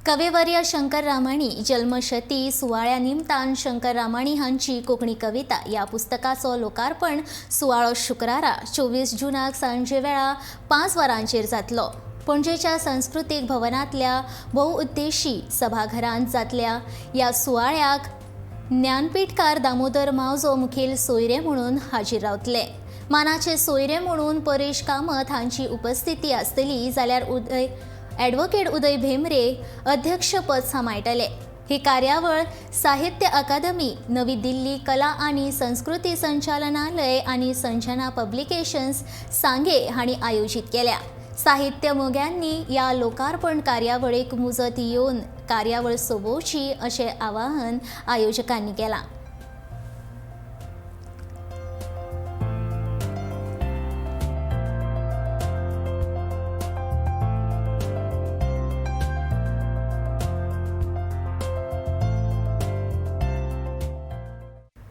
कविवर्य शंकर रामाणी जल्मशती सुवाळ्या निमतान शंकर रामाणी हांची कोंकणी कविता ह्या पुस्तकाचो लोकार्पण सुवाळो शुक्रारा 24 जुनाक सांजे वेळा 5 वरांचेर जातलो. पणजेच्या सांस्कृतीक भवनांतल्या भोवउद्देशी सभाघरांत जातल्या ह्या सुवाळ्याक ज्ञानपीठकार दामोदर मावजो मुखेल सोयरे म्हणून हाजीर रावतले. मानाचे सोयरे म्हणून परेश कामत हांची उपस्थिती आसतली, जाल्यार उदय ॲडव्होकेट उदय भेंब्रे अध्यक्षपद सांबाळटले. ही कार्यावळ साहित्य अकादमी, नवी दिल्ली, कला आनी संस्कृती संचालनालय आनी संजना पब्लिकेशन्स, सांगे हांणी आयोजीत केल्या. साहित्य मोग्यांनी ह्या लोकार्पण कार्यावळीक मुजत येवन कार्यावळ सोबोवची अशें आवाहन आयोजकांनी केलां.